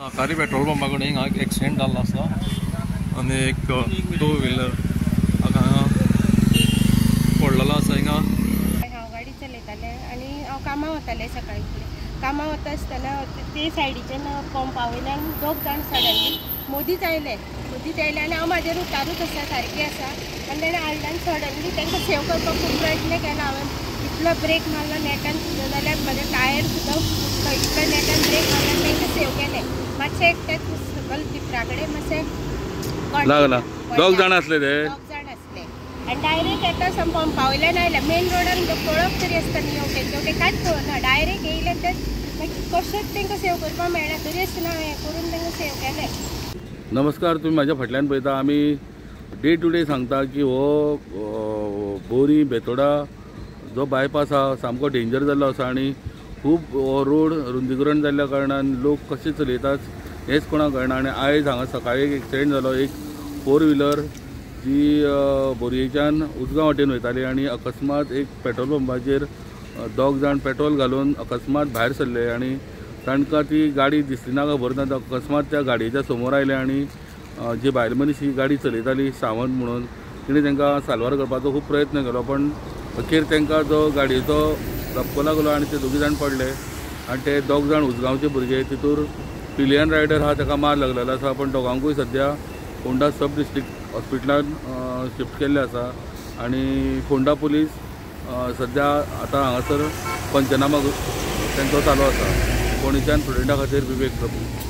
साकारी petrol पंपा कडेन हांगा एक्सिडेंट जाल्लो आसा आनी एक टू व्हिलर हांगा पडलेलो आसा. हिंगा हांव गाडी चलयतालें आनी हांव कामां वतालें सकाळीं फुडें. कामां वता आसतना ते सायडीच्यान पंपा वयल्यान दोग जाण सडनली मदींच आयले आनी हांव म्हाज्या रुटारूच आसा, सारकें आसा. आनी तेणें हाडल्यान सडनली तांकां सेव करपाक खूब प्रयत्न केला हांवें. इतलो ब्रेक मारलो नेटान सुद्दां जाल्यार म्हाज्या टायर सुद्दां फुटलो, इतलो नेटान ब्रेक मारलो आनी तांकां सेव केलें. मातशें एकट्याक सकयल टिपरा कडेन मातशें लागला. दोग जाण आसले ते, दोग जाण आसले आनी डायरेक्ट येता सम पंपा वयल्यान आयले. मेन रोडार पळोवप तरी आसता न्ही, हेवटेन तेवटेन कांयच पळोवना, डायरेक्ट येयले ते. मागीर कशेंच तांकां सेव करपाक मेळना, तरी आसतना हांवें हें करून तांकां सेव केलें. नमस्कार, तुम्ही माझ्या फाटल्यान पळयता. आमी डे टू डे सांगता की हो बोरी बेतोडा जो बायपास आहा सामको डेंजर जाल्लो आसा आनी खूब हो रोड रुंदीकरण जाल्ल्या कारणान लोक कशे चलयतात हेंच कोणाक कळना. आनी आयज हांगा सकाळी एक एक्सिडेंट जालो. एक फोर व्हिलर जी बोरयेच्यान उजगांव वाटेन वयताली आनी अकस्मात एक पेट्रोल पंपाचेर दोग जाण पेट्रोल घालून अकस्मात भायर सरले आनी तांकां ती गाडी दिसली ना खबर ना. अकस्मात त्या गाडयेच्या समोर आयले आनी जी बायल मनीस ही गाडी चलयताली सावंत म्हणून तिणें तांकां साल्वार करपाचो खूब प्रयत्न केलो, पण अखेर तांकां जो गाडयेचो धपको लागलो आनी ते दोगी जाण पडले. आनी ते दोग जाण उजगांवचे भुरगे, तितूर पिलियन रायडर आहा ताका मार लागलेलो आसा, पण दोगांकूय सद्या फोंडा सब डिस्ट्रिक्ट हॉस्पिटलान शिफ्ट केल्ले आसा आनी फोंडा पुलीस सद्या आतां हांगासर पंचनामा तांचो चालू आसा. फोंडेच्यान प्रुडंटा खातीर विवेक प्रभू.